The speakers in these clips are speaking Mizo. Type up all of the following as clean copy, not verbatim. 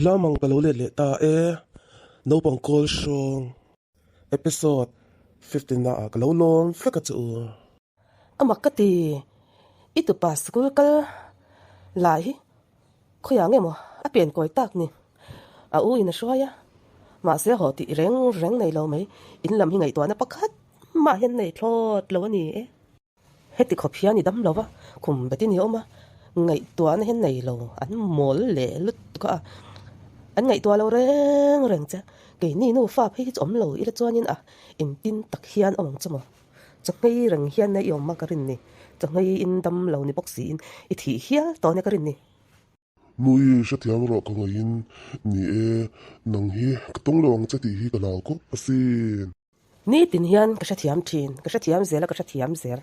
Lamang ka lo let leh ta e, naupang kawl hrawng episode 15 ah ka lo lawm vek a che u. A mak ka ti, i tupa school kal lai hi khawiah nge maw a pian kawi tak ni? A u in a hruai a, mahse haw tih reng reng nei lo mai, in lam hi ngaihtuahna pakhat mah hian nei thlawt lo a ni e. Heti khawp hian i dam lo va, khum betin i awm a, ngaihtuahna hian nei lo, an mawl leh lutuk a, an ngaihtuah lo reng reng che. Keini nufa phei hi chu awm lo ila chuanin a intin tak hian awm ang chu maw? Chawhmei reng hian i awm a ka rin ni, chawhmei in dam lo ni bawk siin i thih hial tawh nia ka rin ni. Nui hrethiam rawh ka ngaihin, ni e, nang hi ka tawng lo ang che tih hi ka hlau khawp asin. Nitin hian ka hrethiam thin, ka hrethiam zel a ka hrethiam zel.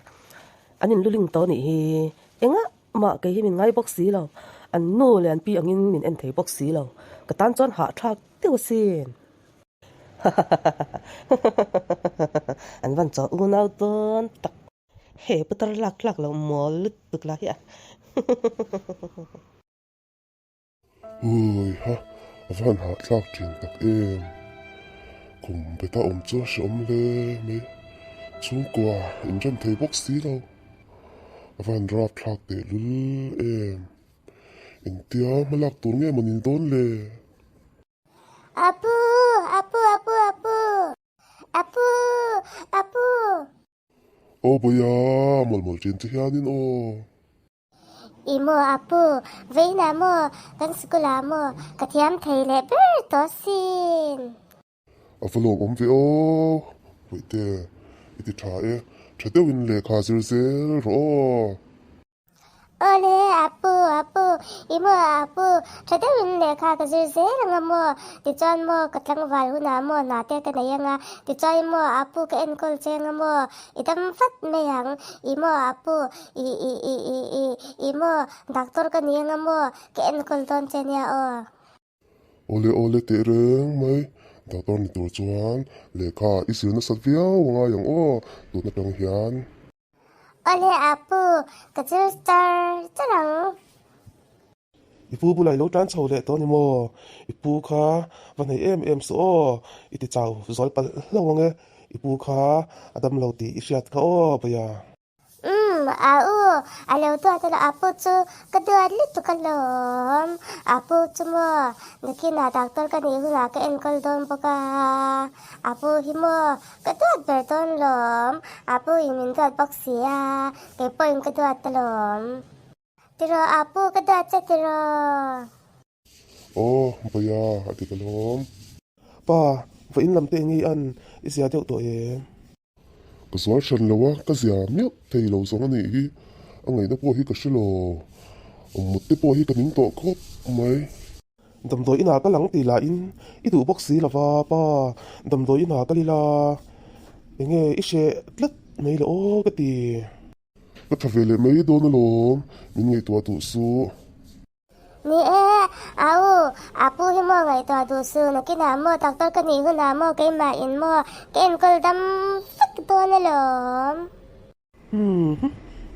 An inluling tawh nih hi engah mah kei hi min ngai bawk si lo, an nu leh an pi angin min en thei bawk si lo, ka tan chuan hahthlak deuh asin. An van chaw unau dawn tak. He putar lak tlak lo mawl lutuk lah hi a. Ui ha, a van hahthlak thin tak em. Kum beta awm chu a hreawm hle mai. Chhungkua inrem thei bawk si lo. A van rapthlak tehlul em. Engtia hmalak tur nge maw ni dawn le? Apu, apu, apu, apu. Apu, apu. Aw Bawia, mawlh mawlh thin che hianin aw. I maw apu, vawiinah maw kan sikulah maw ka thiam thei leh ber tawh sin. A va lawm awm ve aw, Bawihte, i ti tha e, tha deuhin lehkha zir zel rawh aw. Awle, apu, apu, i maw apu, tha deuhin lehkha ka zir zel anga maw? Tichuan maw ka tlangval hunah maw hna te ka nei anga, tichuan maw apu ka enkawl che anga maw, i dam vat mai ang, i maw apu, i i i i i i maw doctor ka ni anga maw, ka enkawl dawn che nia aw. Awle awle teh reng mai, doctor ni tur chuan lehkha i zir nasat viau angai ang aw tun atang hian. Awle apu, ka zir char char ang. I pu bulah i lo tan chho leh tawh a ni maw? I pu kha va hnaih em em suh aw, i ti chau zual palh hlauh ang e. I pu kha a dam lo tih i hriat kha aw, Bawia. Umm, a u, a lo duat a lo, apu chu ka duat lutuk alawm. Apu chu maw, nakinah doctor ka nih hunah ka enkawl dawn bawk a, apu hi maw Ka duat ber dawn lawm, Apu in min duat bawk si a, kei pawhin ka duat ta lawm. Tiraw Apu, ka duat che tiraw? Aw, Bawia, a ti ka lawm. Pa, va in lam te eng nge i an, i zia deuh tawh em? Ka zual hran lo a, ka zia miauh thei lo zawng a nih hi, a ngaihna pawh hi ka hre lo, mut te pawh hi ka ning tawh khawp mai. Damdawi inah ka lang tih lahin i duh bawk si lova pa, damdawi inah ka lila enge i hreh tlat mai le aw ka ti. Ka tha ve leh mai dawn alawm, min ngaihtuah duh suh. Ni e, au, a pu hi maw ngaihtuah duh suh, nakinah maw doctor ka nih hunah maw keimah in maw ka enkawl dam vek dawn alawm. Humm,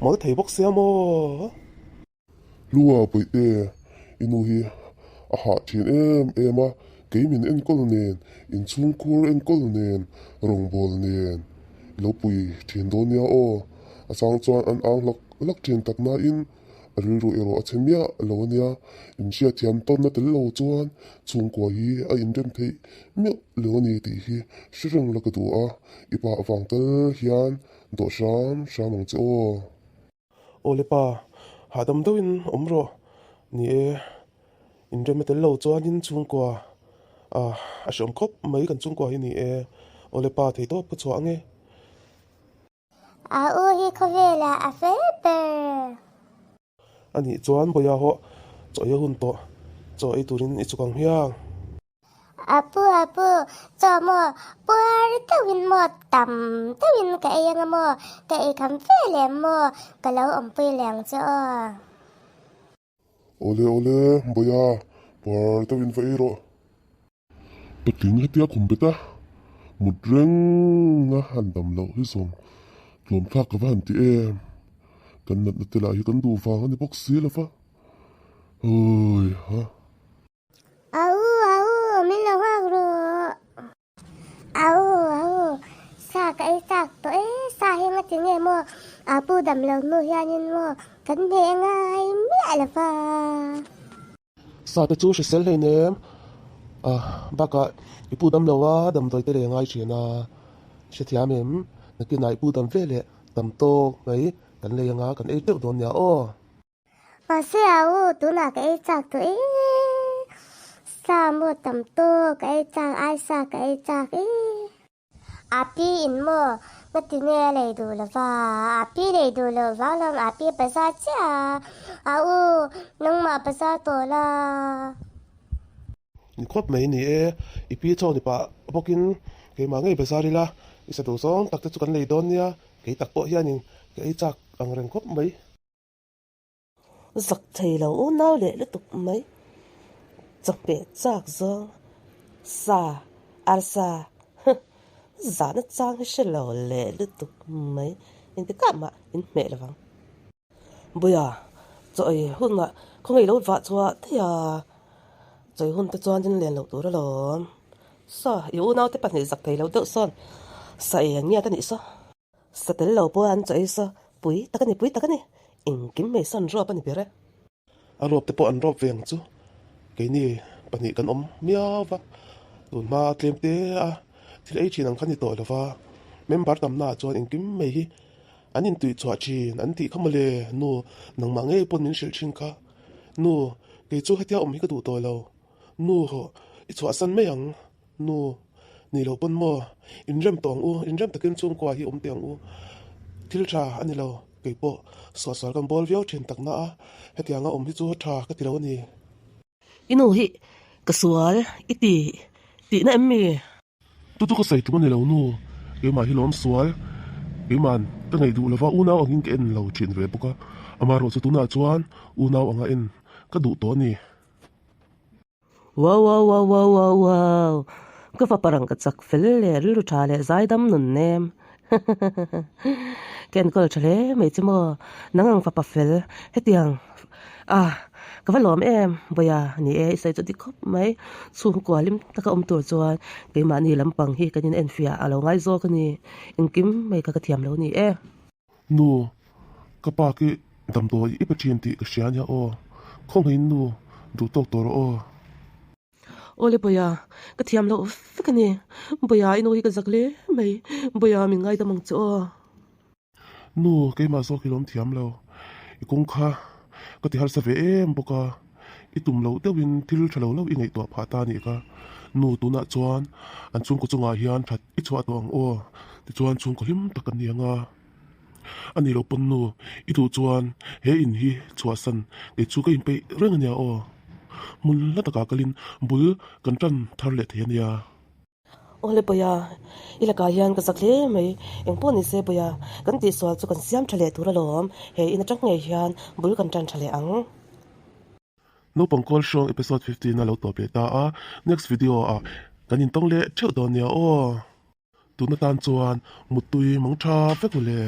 mawl thei bawk sia maw. Hlua Bawihte, i nu hi a hah thin em em a, kei min enkawl nen, inchhungkhur enkawl nen, rawngbâwl nen i lo pui thin dawn nia aw. A chang chuan an ang hlak hlak thin tak nain a rilru erawh a chhe miah lo a nia. Inhriatthiam tawnna tel lo chuan chhungkua hi a inrem theih miah lo a ni tih hi hre reng la ka duh a, i pa avang tal hian dawh hram hram ang che aw. Awle pa, hahdam deuhin awm rawh. Ni e, inrem a tel lo chuanin chhungkua ah a hreawm khawp mai kan chhungkua hi ni e. Awle pa, theihtawp ka chhuah ange. A u hi khawvelah a fel ber. A nih chuan Bawia hawh chaw ei a hun tawh, chaw ei turin i chuk ang hiang. Apu apu, chaw maw puar deuhin maw tam deuhin ka ei anga maw, ka ei kham ve leh maw, ka lo awmpui leh ang che aw. Awle awle, Bawia, puar deuhin va ei rawh. Patling hetia khum bet a, mut reng a han dam loh hi zawng tlawm thlak ka va han ti em. Kan natna te lah hi kan duh vang a ni bawk si lo va. Awi ha. Au au min lo nghak rawh. Au au sa ka ei chak tawh e sa hi nga ti nge maw a pu dam lo hnu hianin maw kan hneh ngai miah lo va. Sa te chu hrisel hlein em ah bakah i pu dam lo a damdawi te leh ngai thin a hrethiam em nakinah i pu dam ve leh tam tawk mai kan lei anga kan ei teuh dawn nia aw. Mahse a u tunah ka ei chak tawh e sa maw tam tawk ka ei chak ai sa ka ei chak e. A pi in maw nga ti nge a lei duh lo va a pi lei duh loh vang lawm a pi bazar chiah a a u nangmah bazar tawh la. Ni khawp mai ni e i pi chaw ni pah bawkin keimah ngei bazar ila i sa duh zawng tak te chu kan lei dawn nia kei tak pawh hianin ka ei chak ang reng khawp mai. Zak thei lo unau leh lutuk mai. Chawhmeh chak zawng sa arsa huh zahna chang hi hre lo leh lutuk mai. Engtikah mah in hmeh lo vang. Buia chaw ei hunah khawngaih lo vah chhuah thei a, chaw ei hun te chuan in len loh tur alawm. Sa i unaute pahnih zak thei lo deuh sawn sa ei ang ngiat a nih saw. Sa tel lo pawh an chaw ei sa pui tak a ni, pui tak a ni. Engkim mai sawn ruap a ni ber e. A ruap te pawh an ruap ve ang chu. Keini pahnih kan awm miau va, tun hma tlem te a thil ei thin ang kha ni tawh lo va. Member tamna ah chuan engkim mai hi an intuih chhuah thin an tih kha mawle nu nangmah ngei pawn min hrilh thin kha. Nu, kei chu hetia awm hi ka duh tawh lo. Nu, i chhuahsan mai ang. Nu, ni lo pawn maw? Inrem tawh ang u, inrem takin chhungkua hi awm teh ang u. Thil tha a ni lo, kei pawh suahsual kan bawl viau thin takna a, hetianga awm hi chu tha ka ti lo a ni. I nu hi ka sual i ti tihna em mi? Chu chu ka sawi tum a ni lo nu, keimah hi lawm sual, keima'n ka ngaih duh lova unau angin ka en lo thin ve bawk a, amaherawhchu tunah chuan unau anga en ka duh tawh a ni. Wow wow wow wow wow wow Ka fapa rang ka chak fel leh rilru tha leh zaidam nun nem Ka enkawl tha hle mai che maw Nang ang fapa fel hetiang ah ka va lawm em Bawia ni e i sawi chu dik khawp mai chhungkua hlim taka awm tur chuan keimahni lampang hi kan in enfiah a lo ngai zawk a ni engkim mai kha ka thiam lo ni e. Nu, ka pa khi damdawi i pe thin tih ka hria ania aw. Khawngaihin nu, duh tawk tawh rawh aw. Awle Bawia, ka thiam loh vek a ni. Bawia, i nu hi ka zak hle mai. Bawia, min ngaidam ang che aw. Nu, keimah zawk hi lawm thiam lo. I kawng kha ka ti harsa ve em bawk a. I tum loh deuhin thil tha lo lo i ngaihtuah phah ta a nih kha. Nu, tunah chuan an chhungkaw chungah hian that i chhuah tawh ang aw. Tichuan chhungkaw hlim tak an ni ang a. A nih loh pawn nu, i duh chuan he in hi chhuahsan kei chu ka inpeih reng a nia aw. Hmun hla takah kalin bul kan tan thar leh thei a nia. Awle Bawia, i lakah hian ka zak hle mai. Eng pawh ni se Bawia, kan tihsual chu kan siam tha leh tur alawm. He in atang ngei hian bul kan tan tha leh ang. Naupang kawl hrawng episode 15 a lo tawp leh ta a, next video ah kan intawng leh theuh dawn nia aw. Tun atan chuan muttui mang tha vek u le.